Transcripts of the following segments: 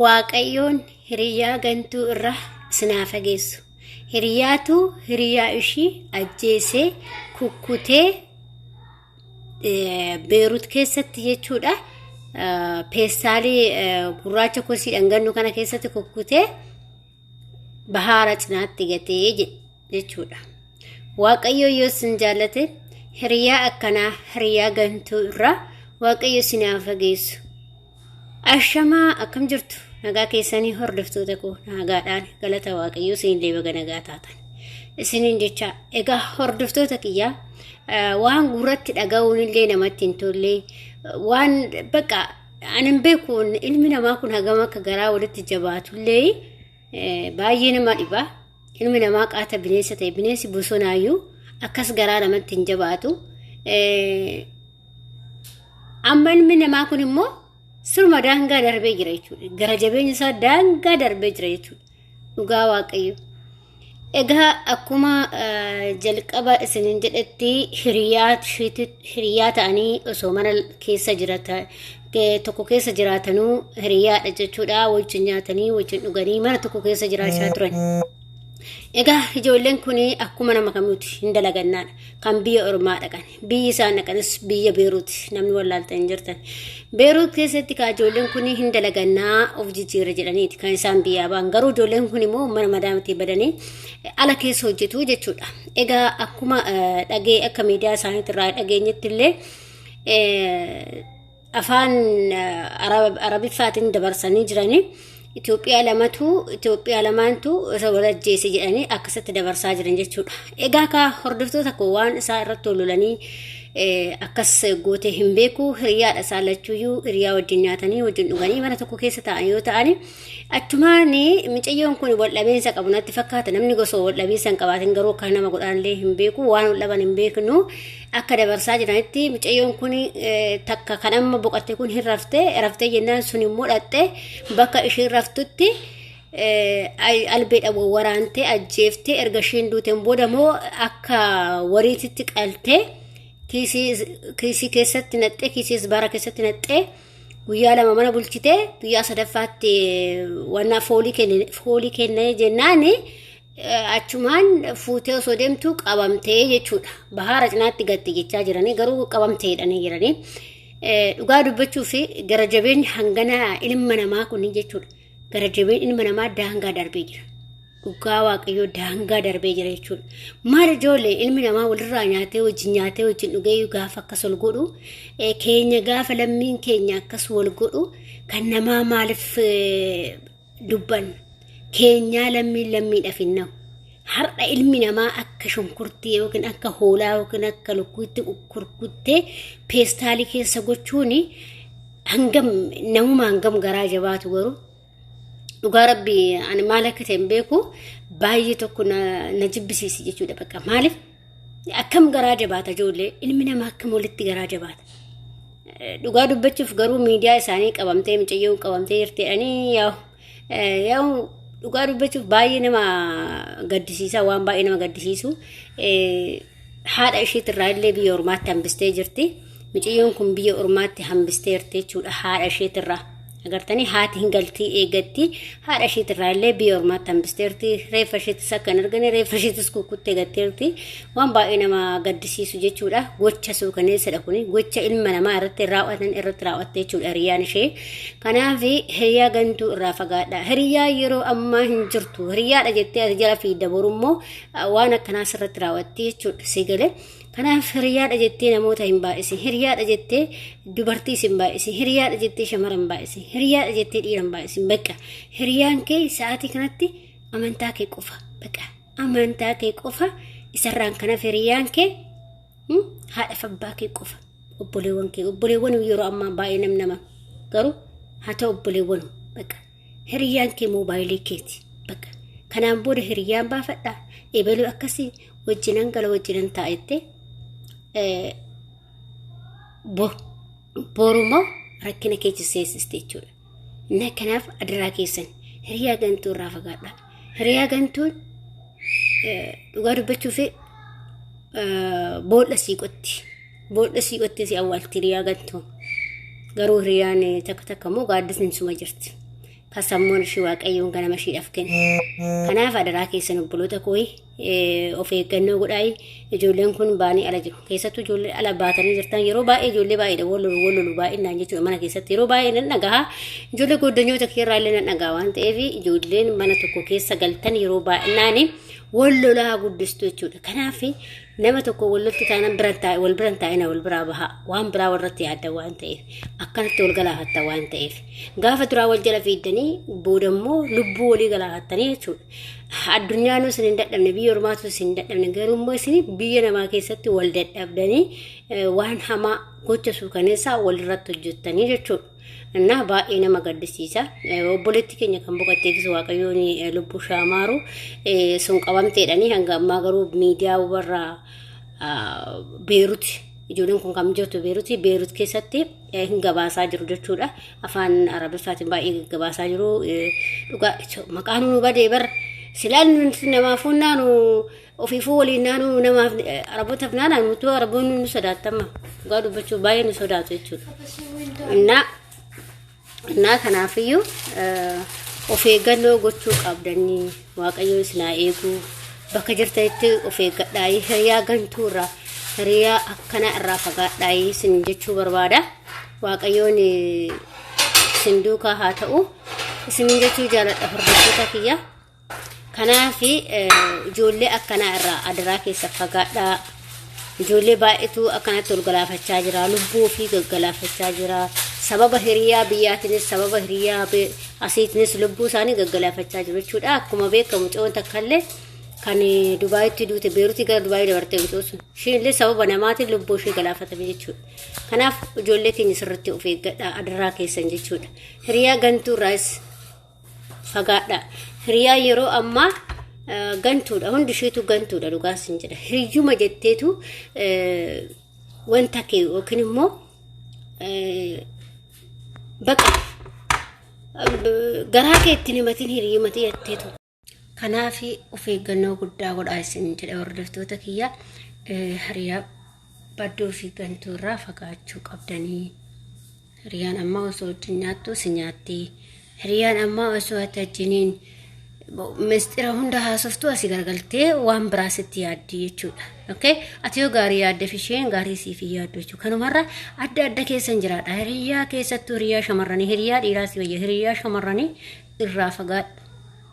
Waaqayyoon hiriyaa gantuu irra isin haa fageessu. Hiriyaatu hiriyaa ishii ajjeesee kukkutee Beerut keessatti jechuudha. Peestaalii gurraacha kosii dhangannu kana keessatti kukkutee bahaara cinaatti gatee jechuudha. Waaqayyo yoo isin jaallate hiriyaa akkanaa hiriyaa gantuu irraa Waaqayyo isin haa fageessu. Ashamaa akkam jirtu nagaa keessanii hordoftoota koo nagaadhaan galata Waaqayyoo isinillee baga nagaa taatan. Isiniin jecha egaa hordoftoota kiyyaa waan gurratti dhaga'uun illee namatti hin tolle waan bakka ani hin beeku ilmi namaa kun hagam akka garaa walitti jabaatullee baay'ee nama dhiba. Ilmi namaa qaata bineensa ta'e bineensi bosonaayyuu akkas garaa namatti hin jabaatu. Amma ilmi namaa kun immoo surma daangaa darbee jira jechuudha. Gara jabeenya isaa daangaa darbee jira jechuudha. Dhugaa Waaqayyo. Egaa akkuma jalqaba isinin jedhetti hiriyaa ta'anii osoo mana keessa jirata tokko keessa jiraatanuu hiriyaadha jechuudha. Wajjin nyaatanii wajjin dhuganii mana tokko keessa jiraachaa turan. Egaa ijoolleen kun akkuma nama kamiiti hin dalagannaadha. Kan biyya ormaa dhaqan. Biyyi isaan dhaqanis biyya Beeruuti. Namni wallaaltan hin jirtan. Beeruut keessatti kaa ijoolleen kun hin dalagannaa of jijjiirra jedhaniiti kan isaan biyyaa ba'an. Garuu ijoolleen kun immoo mana madaamitii badanii ala keessa hojjetu jechuudha. Egaa akkuma dhagee akka miidiyaa isaaniitirraa dhageenyetti illee afaan Arabiffaatiin dabarsanii jiranii Itoophiyaa lamatu Itoophiyaa lamaantu isa wal ajjeese jedhanii akkasitti dabarsaa jiran jechuudha. Egaa kaa hordoftoota koo waan isaa irratti wal lolanii akkas gootee hin beeku hiriyaadha isaan lachuuyyuu hiriyaa wajjin nyaatanii wajjin dhuganii mana tokko keessa ta'an yoo ta'an achumaan micayyoon kun wal dhabeensa qabu natti fakkaata namni gosa wal dhabiinsa hin qabaatin garuu akka nama godhaanillee hin beeku waan wal dhaban hin beeknu akka dabarsaa jiranitti mucayyoon kun takka kan amma boqatte kun hin rafte raftee jennaan sun immoo dhaqxe bakka ishiin raftutti albeedhaan waraantee ajjeeftee erga ishiin duuteen booda immoo akka wariititti qaltee kiisii keessatti naqxee kiisii isbaara keessatti naqxee guyyaa 2 mana bulchitee guyyaa sadaffaatti wannaa foolii kennee jennaan achumaan fuutee osoo deemtu qabamtee jechuudha. Bahaara cinaatti gatte jechaa jiranii garuu qabamtee jedhanii jiranii. Dhugaa dubbachuu fi gara jabeenyi hangana ilma namaa kun jechuudha. Gara jabeenyi ilma namaa daangaa darbee jira. Dhugaa Waaqayyoo daangaa darbee jira jechuudha. Maal ijoollee ilmi namaa walirraa nyaatee wajjin nyaatee wajjin dhugee gaafa akkas wal godhu keenya gaafa lammiin keenya akkas wal godhu kan namaa maaliif dubbanna. Keenyaa lammiin lammiidhaaf hin na'u. Har'a ilmi namaa akka shunkurtii yookiin akka hoolaa yookiin akka lukkuutti kurkuttee peestaalii keessa gochuun hangam namuma hangam garaa jabaatu garuu dhugaa rabbi ani maal akka ta'e hin beeku baay'ee tokko na jibbisiisi jechuudha bakka maaliif akkam garaa jabaata ijoollee ilmi namaa akkam walitti garaa jabaata. Dhugaa dubbachuuf garuu miidiyaa isaanii qabamtee mucayyoon qabamtee jirti jedhanii yaa'u yaa'u dhugaa dubbachuuf baay'ee nama gaddisiisa waan baay'ee nama gaddisiisu haadha isheetirraa illee biyya ormaatti hambistee jirti. Mucayyoon kun biyya ormaatti hambisteerti jechuudha haadha isheetirraa. Agartanii haati hin galtii eeggatti haadha isheetirraa illee biyya ormaatti hambisteerti reeffa isheetis akka hin argine reeffa isheetis kukkuttee gatteerti waan baay'ee nama gaddisiisu jechuudha gocha suukaneessadha kuni gocha ilma namaa irratti raawwatan irratti raawwatte jechuudha hiriyyaan ishee kanaaf hiriyaa gantuu irraa fagaadha hiriyaa yeroo ammaa hin jirtu hiriyaadha jettee ati jala fiidda borummoo waan akkanaa sirratti raawwatti jechuudha si galee. Kanaaf hiriyaadha jettee namoota hin baay'isin. Hiriyaadha jettee dubartiis hin baay'isin. Hiriyaadha jettee shamara hin baay'isin. Hiriyaadha jettee dhiira hin baay'isin. Bakka hiriyaan kee sa'aatii kanatti amantaa kee qofa. Bakka amantaa kee qofa isarraan kanaaf hiriyaan kee haadha fi abbaa kee qofa. Obboleewwan kee obboleewwan yeroo ammaa baay'ee nam nama garuu haa ta'u obboleewwan bakka Hiriyyaan kee moobaayilii keeti. Bakka. Kanaan booda hiriyyaan baafadha. Ebaluu akkasii wajjinan gala wajjinan taa'a jettee borumoo rakkina keessa seensiste jechuudha. Inni kanaaf adaraa keessan hiriyaa gantuu irraa fagaadha. Hiriyaa gantuun dhugaa dubbachuu fi boolla sii qotti. Boolla sii qottee si awwaalti hiriyaa gantuun. Garuu hiriyaan takka takka immoo gaaddisni suma jirti. Kan sammuun ishii Waaqayyoon ganama ishiidhaaf kenne. Kanaaf adaraa keessan obboloota koo of eeggannoo godhaa. Ijoolleen kun baanii ala jiru. Keessattuu ijoollee ala baatanii jirtan yeroo baay'ee ijoollee baay'eedha wal lolu wal lolu baay'inaan jechuudha mana keessatti yeroo baay'ee nan dhagaha. Ijoollee goddanyoota keerraa illee nan dhagaha waan ta'eef ijoolleen mana tokko keessa galtan yeroo baay'inaan wal lolaa guddistu jechuudha. Kanaaf nama tokko wal lolti taanaan biran taa'e wal biran taa'ina wal biraa baha waan biraa warratti yaadda waan ta'eef akkanatti wal galaafatta waan ta'eef gaafa duraa wal jala fiiddanii booda immoo lubbuu walii galaafattanii jechuudha. Addunyaanuu isin hin dadhabne, biyya ormaatu isin hin dadhabne, garuu immoo isin biyya namaa keessatti wal dadhabdanii waan hamaa gocha suukaneessaa walirratti hojjettanii jechuudha. Innaa baay'ee nama gaddisiisa. Obboleetti keenya kan boqotteefis Waaqayyoon lubbuu ishee maaru. Sun qabamteedhani hanga ammaa garuu miidiyaa warra Beerut, ijoolleen kun kan jirtu Beeruti, Beerut keessatti hin gabaasaa jiru jechuudha. Afaan Arabiffaatiin baay'ee gabaasaa jiru. Dhugaa maqaan nu badee bar silaan namaafuu naanu ofiifuu waliin naanu namaaf Arabootaaf naanaan nuti Araboonni nu sodaattama. Dhugaa dubbachuu baay'ee nu sodaatu jechuudha. Innaa kanaafiyyuu of eeggannoo gochuu qabdanii Waaqayyo isin haa eeguu. Bakka jirtanitti of eeggadhaa, hiriyaa gantuu irraa, hiriyaa akkanaa irraa fagaadhaa isin jechuu barbaada. Waaqayyoon isin duukaa haa ta'u isin jechuu jaaladha hordoftoota kiyya. Kanaaf ijoollee akkanaa irraa adaraa keessa fagaadhaa. Ijoollee baay'eetu akkanatti ol galaafachaa jira. Lubbuu ofii gaggalaafachaa jira. Sababa hiriyaa biyyaatiinis sababa hiriyaa asiitinis lubbuu isaanii gaggalaafachaa jiru jechuudha. Akkuma beekamu mucoon takka illee kan Dubaayitti duute, Beeruutii gara Dubaayii dabartee mucoon sun. Isheen illee sababa namaatiin lubbuu ishee galaafatame jechuudha. Kanaaf ijoollee keenya sirriitti of eeggadhaa adaraa keessan jechuudha. Hiriyaa gantuu irraas fagaadha. Hiriyaa yeroo ammaa gantuudha. Hundi isheetu gantuudha dhugaa sin jedha. Hiriyyuma jetteetu wanta kee yookiin immoo bakka garaa kee ittiin himatin hiriyyuma jetteetu. Kanaaf of eeggannoo guddaa godhaa isin jedha hordoftoota kiyya. Hiriyaa badduu fi gantuu irraa fagaachuu qabdanii. Hiriyaan ammaa osoo wajjin nyaattu si nyaatti. Hiriyaan ammaa osoo ati wajjiniin mistira hunda haasoftu asii garagaltee waan biraa sitti yaaddi jechuudha. Okay? Ati yoo gaarii yaaddeef isheen gaarii siif hin yaaddu jechuudha. Kanumarra adda adda keessan jiraadha. Hiriyaa keessattuu hiriyaa shamarranii, hiriyaa dhiiraa si wayya, hiriyaa shamarranii irraa fagaadhu.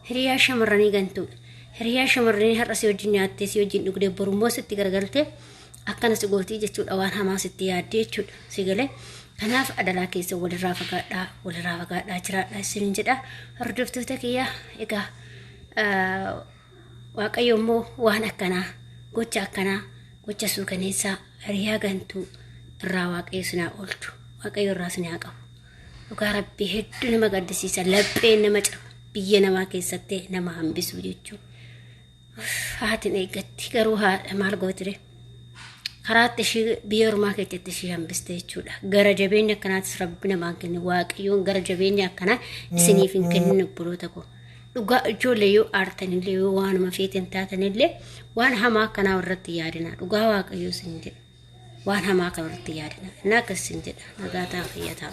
Hiriyaa shamarranii gantuudha. Hiriyaa shamarranii har'a si wajjin nyaattee si wajjin dhugdee borummoo sitti garagaltee akkana si gootii jechuudha, waan hamaa sitti yaaddee jechuudha si galee. Kanaaf adaraa keessa walirraa fagaadhaa, walirraa fagaadhaa jiraadhaa isin jedha hordoftoota kiyya. Egaa Waaqayyo immoo waan akkanaa, gocha akkanaa, gocha suukaneessaa hiriyaa gantuu irraa Waaqayyo isin haa oolchu, Waaqayyo irraa isin haa qabu. Dhugaa Rabbii hedduu nama gaddisiisa, lapheen nama caba, biyya namaa keessatti nama hambisuu jechuudha. Haatiin eeggatti garuu haadha maal gootire karaatti ishii biyya ormaa keessatti ishii hambiste jechuudha. Gara jabeenya akkanaatis Rabbi namaan kenne, Waaqayyoon gara jabeenya akkanaa isiniif hin kennin obboloota koo. Dhugaa ijoollee yoo aartanillee yoo waanuma feetan taatanillee waan hamaa akkanaa irratti yaadina. Dhugaa Waaqayyoo isin jedha. Waan hamaa kana irratti yaadina. Inni akkas isin jedha. Nagaa ta'a, fayyaa ta'a.